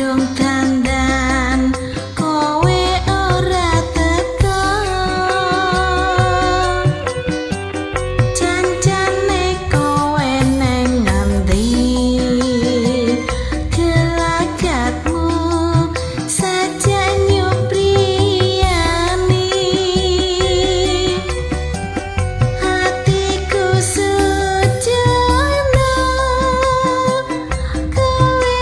Kadung dandan kowe ora teko, jancane kowe neng ngendi, gelagatmu saja nyupriyani. Hatiku sujono kowe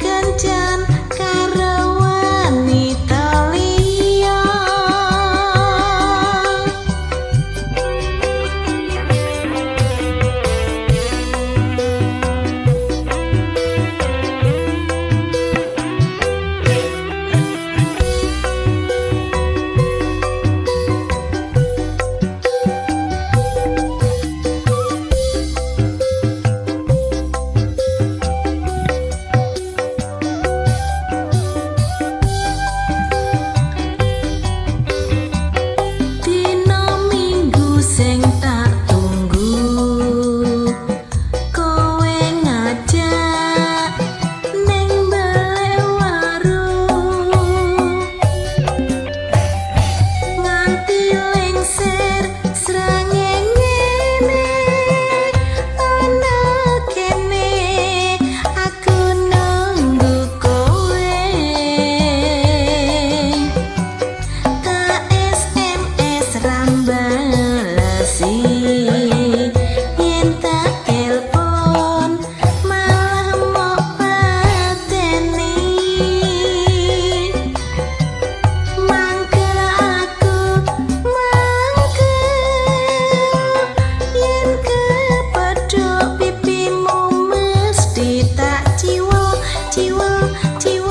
kencan karo wanita liya. Dina Minggu sing tak tunggu, kowe ngajak ning Balewaru, nganti lengser srengenge ana kene aku nunggu kowe. Tak SMS rambalasi, yen tak telepon malah mok pateni. Mangkel aku mangkel, yen kepethuk pipimu mesti tak ciwo ciwo ciwo.